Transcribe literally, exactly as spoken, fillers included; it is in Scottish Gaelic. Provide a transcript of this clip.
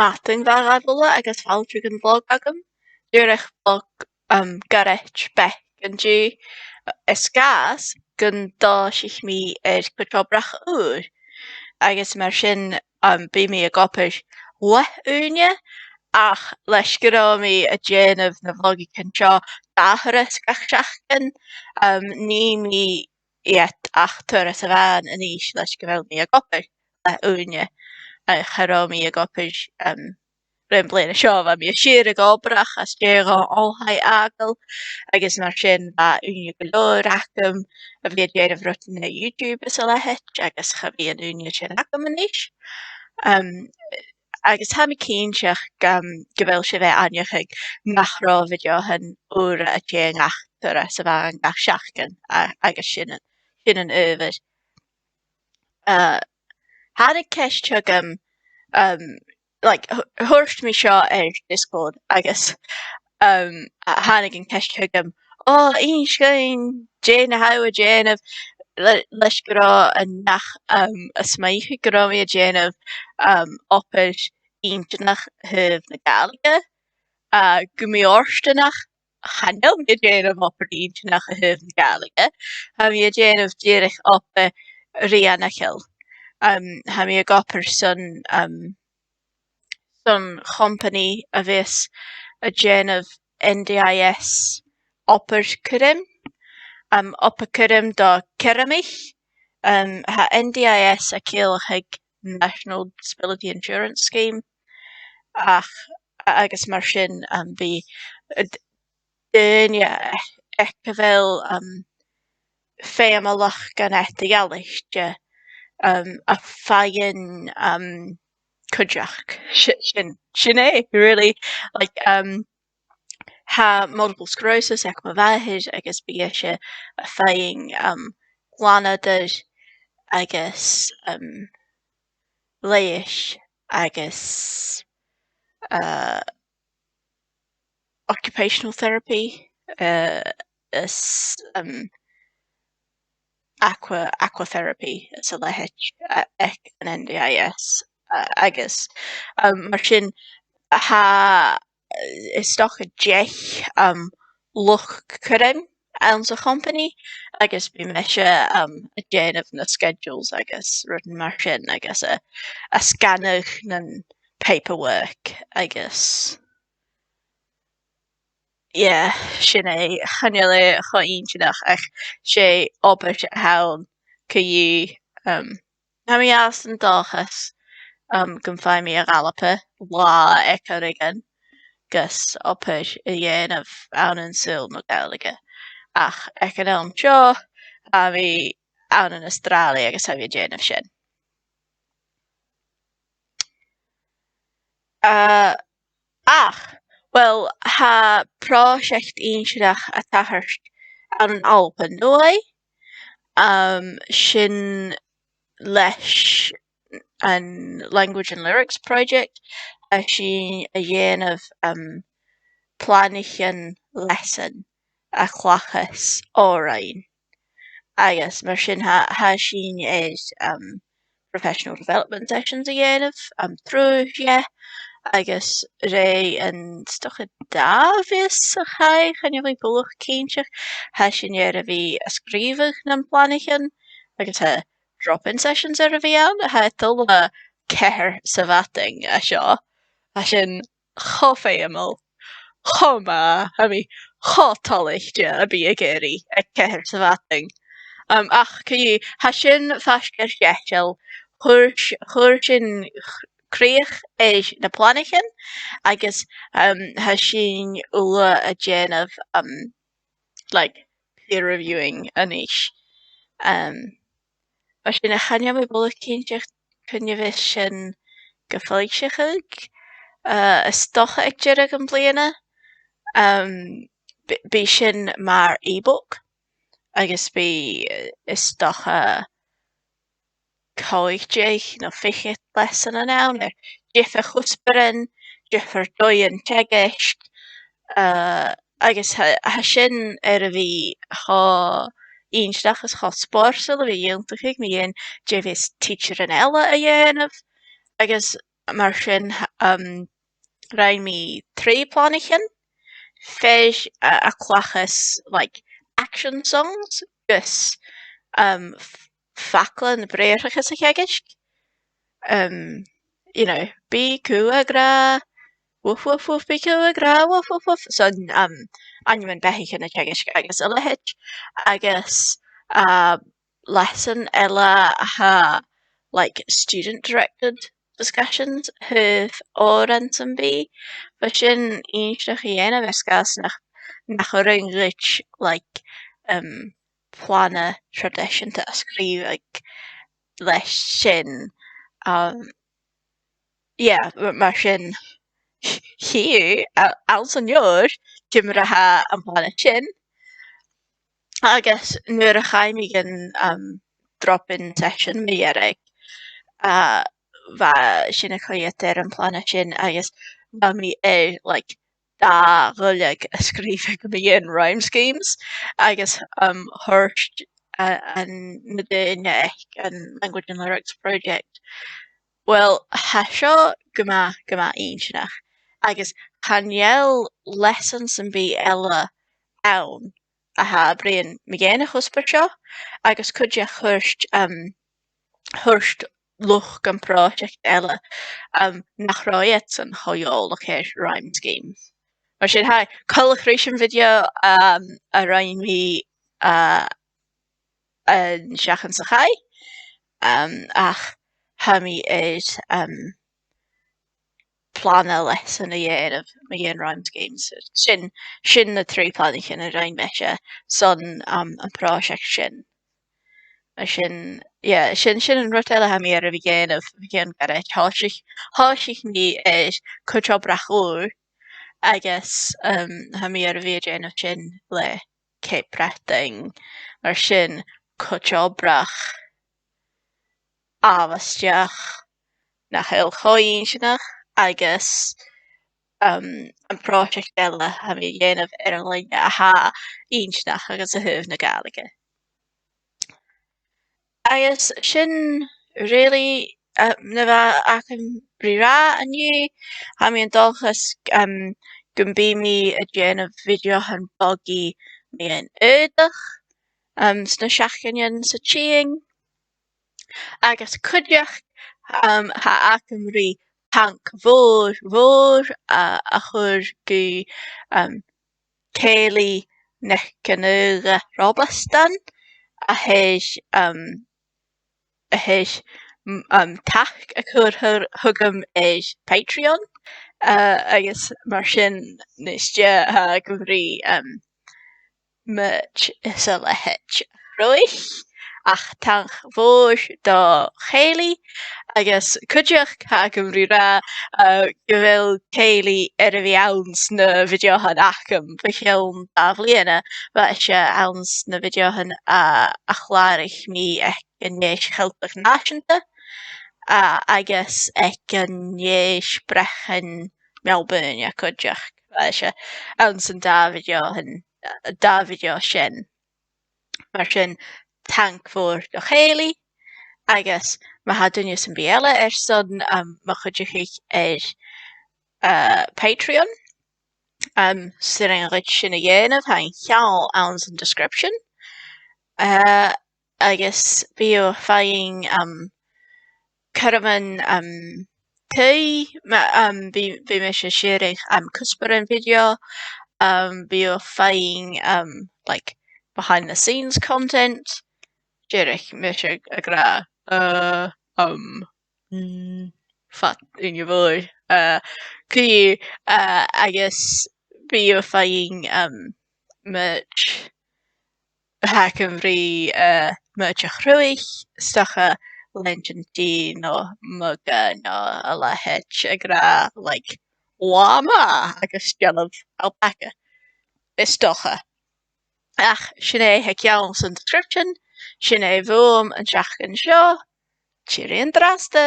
madainn mhath dhuibh uile agus fàilte gun vlog agam. Dìreach vlog, um, goirid beag an-diugh. Is gus gun tòisich mi air cuid obrach ùr. Agus mar sin, um, bidh mi ag obair leth-ùine, ach leis gun robh mi a' dèanamh na vlogaichean seo dà thuras gach seachdain, um, nì mi iad ach turas a-mhàin a-nis leis gu bheil mi ag obair leth-ùine. Ach cha robh mi ag obair, um, ron bhliadhna seo, bha mi a' sìor ag obrach às dèidh dhomh oilthigh fhàgail, agus mar sin bha ùine gu leòr agam a bhith a' dèanamh rudan air YouTube is a leithid, agus cha bhi an ùine sin agam a-nis. Um, agus tha mi cinnteach, um, gu bheil sibh air aithneachadh nach robh videothan ùra a' tighinn ach turas a-mhàin gach seachdain, a-, agus sin an, sin an adhbhar. Uh, thàinig ceist thugam, um, like, th-, thuirt mi seo air Discord agus, um, a-, thàinig an ceist thugam, "Ò, innis dhuinn dè na tha thu a' dèanamh," le-, leis gun robh e nach, um, a' smaoineachadh gun robh mi a' dèanamh, um, obair inntinneach a thaobh na Gàidhlig, a, gu mì-fhortanach, chan eil mi a' dèanamh obair inntinneach a thaobh na Gàidhlig. Tha mi a' dèanamh dìreach obair rianachail. Um, tha mi ag obair son, um, son companaidh a bhios a' dèanamh N D I S obair cuirm. Um, obair cuirm do chuirmeachadh. Um, tha N D I S a' ciallachadh National Disability Insurance Scheme. Ach, a-, agus mar sin, um, bidh, uh, d-, daoine aig a bheil, um, feumalachdan eadar-dhealaichte, um, a' faighinn, um, cuideachd. Si-, sin, sin e, really. Like, um, tha multiple sclerosis aig mo mhàthair agus bidh ise a' faighinn, um, glanadar agus, um, leighis agus, uh, occupational therapy, uh, is, um, aqua-, aquatherapy is a leithid, uh, aig an N D I S, uh, agus, um, mar sin, tha, uh, is dòcha deich, um, luchd-cuirm anns a' chompanaidh, agus bidh mise, um, a' dèanamh na schedules agus rudan mar sin, agus a', a' sganadh nan paperwork, agus yeah, sin e, chan eil e cho inntinneach, ach 's e obair a th' ann co-dhiù, um, tha mi anns an dòchas, um, gum faigh mi a dh'Alba latha aig airgead, gus obair a dhèanamh ann an saoghal na Gàidhlig. Ach aig an àm seo, tha mi ann an Astràilia agus tha mi a' dèanamh sin. Uh, ach, well, tha pròiseact inntinneach a' tachairt ann an Alba Nuadh, um, sin leis an Language and Lyrics Project, a tha sinn a' dèanamh, um, planaichean leasan a chleachdas òrain. Agus mar sin tha, tha sinn air, um, professional development sessions a dhèanamh, um, tro dheth, agus rè an, 's dòcha dà mhìos sa chaidh, chan eil mi buileach cinnteach, tha sinn air a bhith a' sgrìobhadh nam planaichean, agus tha drop-in sessions air a bhith ann, tha e a' dol a ceithir sa mhadainn an seo, tha sin cho feumail, cho math, tha mi cho toilichte a bhith ag èirigh aig ceithir sa mhadainn. Um, ach co-dhiù, tha sin faisg air deiseil, chuir s-, chuir sinn ch-, crìoch air na planaichean, agus, um, tha sinn uile a' dèanamh, um, like, peer reviewing a-nis. Um, mar sin, chan eil mi buileach cinnteach cuin a bhios sin ga foillseachadh, uh, is dòcha aig deireadh a' bhliadhna. Um, b-, bidh sin mar ebook, agus bidh, uh, is dòcha còig deug no fichead leasan ann air diofar chuspairean, diofar dòighean teagaisg, uh, agus tha, tha sin air a bhith cho inntinneach is cho spòrsail a bhith ag aontachadh mu dheidhinn dè bhios tidsearan eile a' dèanamh, agus mar sin, um, rinn mi trì planaichean, fear a, a chluinneas, like, action songs, gus, um, f-, faclan a' briathrachadh sa teagasg. Um, you know, bidh cù ag ràdh, woof, woof, woof, bidh cù ag ràdh, woof, woof, woof. So, um, ainmean-beathaichean na teagaisg agus a leithid, agus, uh, leasan eile a tha, like, student-directed discussions a thaobh òrain sam bith. Bha sin inntinneach a dhèanamh air sgàth 's nach, nach urrainn dhuit, like, um, plana traidiseanta a sgrìobhadh leis sin. Um, yeah, m-, mar sin, chì thu, a-, anns an leabhar, ciamar a tha am plana sin. Agus nuair a chaidh mi dhan, um, drop-in session mu dheireadh, uh, bha sinn a' coimhead air am plana sin agus bha mi air, like, dà dhuilleag a sgrìobhadh mu dheidhinn rhyme schemes, agus, um, thuirt, uh, an, na daoine aig an Language and Lyrics Project, well, tha seo gu math, gu math inntinneach, agus chan eil leasan sam bith eile ann a tha a' bruidhinn mu dheidhinn a' chuspair seo, agus cuideachd thuirt, um, thuirt luchd an pròiseict eile, um, nach robh iadsan cho eòlach air rhyme schemes. Mar sin, tha e coltach ris an video, um, a rinn mi, uh, an t-seachdain sa chaidh, um, ach tha mi air, um, plana leasan a dhèanamh mu dheidhinn rhyme schemes. Sin, sin na trì planaichean a rinn mise son, um, am pròiseict sin. Mar sin, yeah, sin, sin an rud eile a tha mi air a bhith a' dèanamh, a bhith a' dèanamh gàrraidh. Thòisich, thòisich mi air cuid obrach ùr, agus, um, tha mi air a bhith a' dèanamh sin le Cape Breton, mar sin cuid obrach àbhaisteach nach eil cho inntinneach, agus, um, am pròiseict eile a tha mi a' dèanamh air an loidhne a tha inntinneach agus a thaobh na Gàidhlig. Agus sin really, uh, na bha agam ri ràdh an-diugh. Tha mi an dòchas, um, gum bi mi a' dèanamh videothan bogaidh mu dheireadh, um, sna seachdainean sa tighinn. Agus cuideachd, um, tha agam ri taing mhòr, mhòr, uh, a chur gu, um, Cèilidh NicAonghais Robasdan, a tha, um, a tha, m-, um, taic a' cur thar-, thugam air Patreon, uh, agus mar sin, a-nis, tha agam ri, um, merch is a leithid a chruthachadh, ach taing mhòr do Cèilidh, agus cuideachd tha agam ri ràdh, uh, gu bheil Cèilidh air a bhith anns na videothan agam bho chionn dà bhliadhna, bha ise anns na videothan, uh, a chlàraich mi aig an Fhèis Cheilteach Nàiseanta, uh, agus aig an Fhèis Bhreachain Melbourne cuideachd. Bha ise anns an dà video sin, dà video sin. Mar sin, taing mhòr do Cèilidh, agus ma tha duine sam bith eile airson, um, mo chuideachadh air, uh, Patreon, um, 's urrainn dhuibh sin a dhèanamh, tha an ceangal anns an description. Uh, agus bidh thu a' faighinn, um, cothroman, um, tì, ma-, um, bidh, bidh mise a' sireadh, um, cuspairean video, um, bidh thu a' faighinn, um, like, behind the scenes content, dìreach mise ag ràdh, uh, um, mm, fad ùine mhòr, uh, co-dhiù, uh, agus bidh thu a' faighinn, um, merch, tha agam ri, uh, merch a chruthachadh, 's dòcha leantainn no muga no a leithid, ag ràdh, like, llama agus dealbh alpaca, 's dòcha. Ach sin e, tha e ceangailte san description, sin e bhuam an t-seachdain seo, tìoraidh an-dràsta.